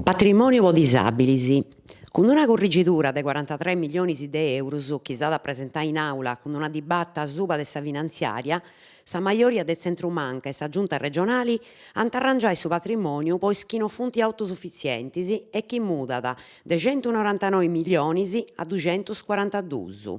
Patrimòniu po disàbilis. Cun una currigidura de corantatres millionis de eurus chi s'at a presentai in àula cun una dibata asuba de sa finantziària, Sa majoria de tzentru-manca e sa Giunta regionali ant a arrangiai su patrimòniu po is chi no funt autosufitzientis e chi mudat de centunorantanoi millionis a duxentuscorantaduus.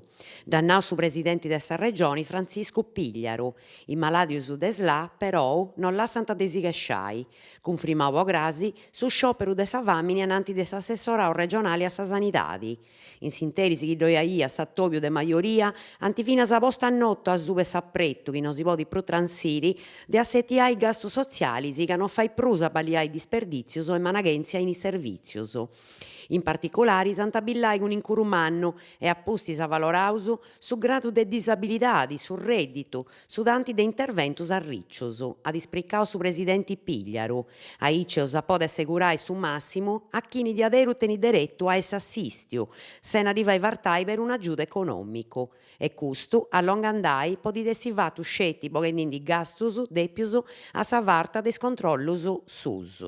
Dd'at nau su presidenti de sa Regioni Frantziscu Pigliaru. Is malàdius de Sla, perou, no lassant de si chesciai. Cunfrimau po crasi su sciòperu de sa fàmini ananti de s'assessorau regionali a sa sanidadi. In s'interis chi ddoi aiat s'atòbiu de majoria, ant finas postu annotu asuba 'e s'apretu chi no si podit prus transiri de assetiai is gastus sotzialis ca no fait prus a baliai disperdìtzius e managhèntzia in is servìtzius. In particulari s'ant a billai cun incuru mannu e a pustis avaloraus su gradu de disabilidadi, su rèdditu, su tanti de interventus arricius, at ispricau su presidenti Pigliaru. Aici eus a podi assegurai su màssimu a chini diaderu tenit deretu a essi assìstiu, sena ddi fai fartai perunu agiudu econòmicu. E custu, a longu andai, podit essi fatu sceti boghendi-ndi gastus dèpius a sa farta de is controllus suus.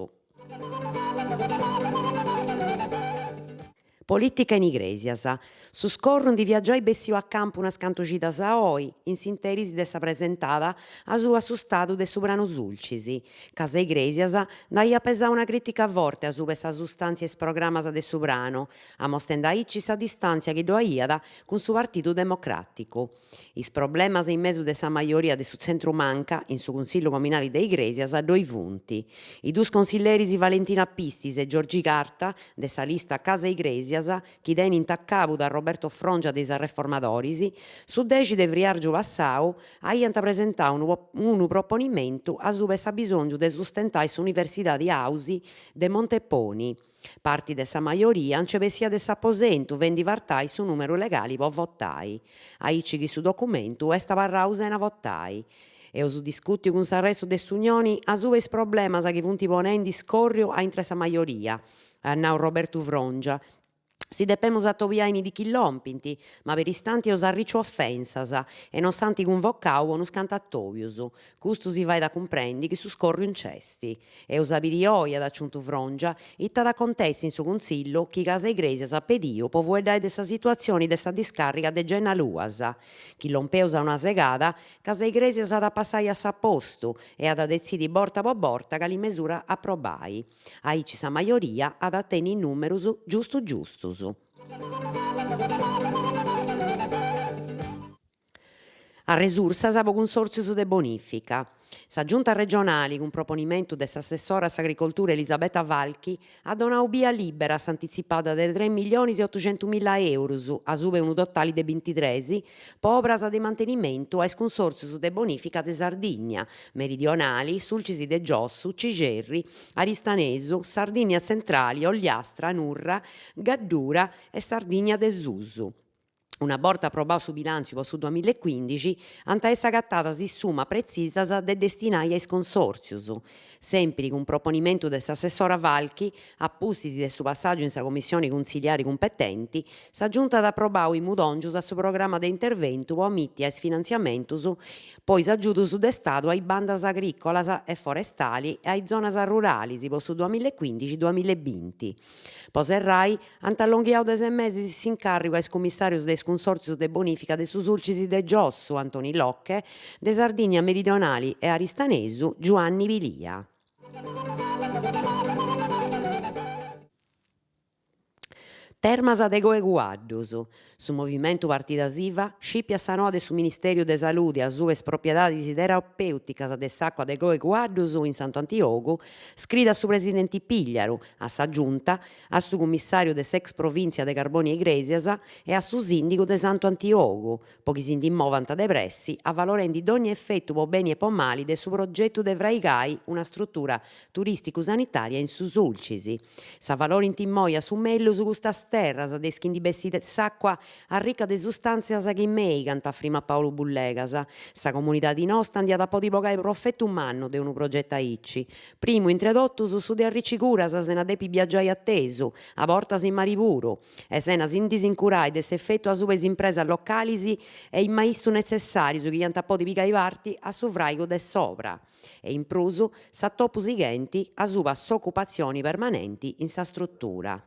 Polìtica in Igrèsias. Su scorru ndi fiat giai bessiu a campu unas cantu cidas a oi, in s'interis de sa presentada asuba su stadu de su Pranu Sulcis, Casa Igrèsias nd'aiat pesau una crìtica forte asuba 'e sa sustàntzia e is programas de su pranu, amostende aici sa distàntzia chi ddo'aiat cun su Partidu Democràticu. Is problemas in mesu de sa majoria de su tzentru-manca in su Cunsillu Cominali de Igrèsias ddoi funt. Is dus consilleris Valentina Pistis e Giorgi Carta, de sa lista Casa Igrèsias, chi tenint a càbudu a Roberto Frongia de is Arreformadoris, su dexi de friàrgiu passau aiant presentau unu proponimentu asuba 'e s'abisòngiu de sustentai s'Universidadi Ausi de Monteponi. Parti de sa majoria nce bessiat de s'aposentu fendi fartai su numeru legali po votai, aici chi su documentu est abarrau sena votai. Eus discùtiu cun s'arrestu de s'Unioni asuba is problemas chi funt ponendi iscòrriu a intre sa majoria, at nau Robertu Frongia, si depemus atobiai in is dì chi lompint, ma peristanti eus arriciu ofensas e no s'ant cunvocau po unus cantu atòbius. Custu si fait a cumprendi chi su scòrriu nc'est. Eus a biri oi, at aciuntu Frongia, ita at a acontessi in su Cuntzillu chi Casa Igrèsias at pediu po fueddai de sa situatzioni de sa discàrriga de Genna Luas. Chi lompeus a una segada, Casa Igrèsias at a passai a s'apostu e at a detzidi borta po borta cali mesura aprobai. Aici sa majoria at a tenni is nùmerus giustus giustus. Arresursas po cunsòrtzius de bonìfica. Sa Giunta regionali, cun proponimentu de s'assessora a s'agricoltura Elisabetta Falchi, at donau bia lìbera a s'antitzipada de tres millionis e otuxentumilla eurus, asuba 'e unu totali de bintitres, po obras de mantenimentu a is cunsòrtzius de bonìfica de Sardìnnia meridionali, Sulcis de Giossu, Cixerri, Aristanesu, Sardìnnia tzentrali, Ogliastra, Nurra, Gaddura e Sardìnnia de Susu. Una borta aprobau su bilàntziu po su duamilla e cuindixi, ant a essi agatadas is sumas pretzisas de destinai a is consòrtzius. Sèmpiri cun proponimentu de s'assessora Falchi, a pustis de su passàgiu in sa Commissioni cuntziliari cumpetenti, sa Giunta at aprobau is mudòngius a su programma de interventu po amiti a is finantziamentus po is agiudus de Stadu a is bandas agrìcolas e forestali e a is zonas ruralis po su duamilla e cuindixi duamilla e binti. Po serrai, ant allonghiau de ses mesis s'incàrrigu a is cummissàrius de is cunsòrtzius de bonìfica de su Sulcis de Giossu, Antoni Locche, de Sardigna Meridionali e Aristanesu, Giuanni Pilia. Termas de Co'e Cuaddus. Su movimentu Partidas Iva scìpiat sa noa de su Ministèriu de Saludi asuba is propiedadis terapèuticas de s'àcua de Co'e Cuaddus in Santu Antiogu, scriit a su presidenti Pigliaru, a sa Giunta, a su cummissàriu de s'ex provìntzia de Carbònia Igrèsias e a su sìndigu de Santu Antiogu, po chi si ndi movant de pressi, avalorendi dònnia efetu po beni e po mali de su progetu de fraigai una strutura turìsticu-sanitària in su Sulcis. S'avalorint immoi a su mellus custas. terras de is chi ndi bessit s'àcua arrica de sustàntzias chi mèigant, afrimat Paulu Bullegas. Sa comunidadi nosta nd'iat a podi bogai profetu mannu de unu progetu aici, primu intre totus su de arrici curas sena depi biagiai atesu, a bortas in mari puru, e sena si ndi incurai de s'efetu asuba is impresas localis e is maistus netzessàrius chi iant a podi pigai parti a su fràigu de s'obra e in prus s'atopu sighenti asuba s'ocupatzioni permanenti in sa strutura.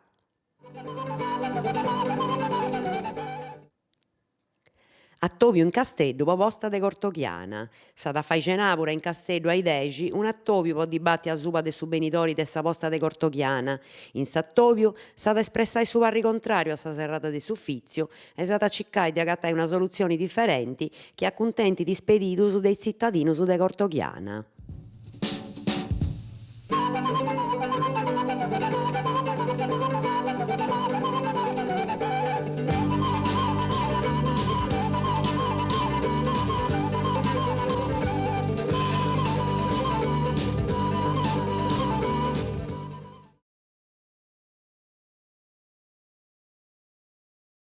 Atòbiu in Casteddu po posta de Cortoghiana. S'at a fai cenàbura in Casteddu a is dexi un'atòbiu po dibati asuba de su benidori de sa posta de Cortoghiana. In s'atòbiu s'at a espressai su parri contràriu a sa serrada de s'ufìtziu e s'at a circai de agatai una solutzioni diferenti chi acuntentit is pedidus de is tzitadinus de Cortoghiana.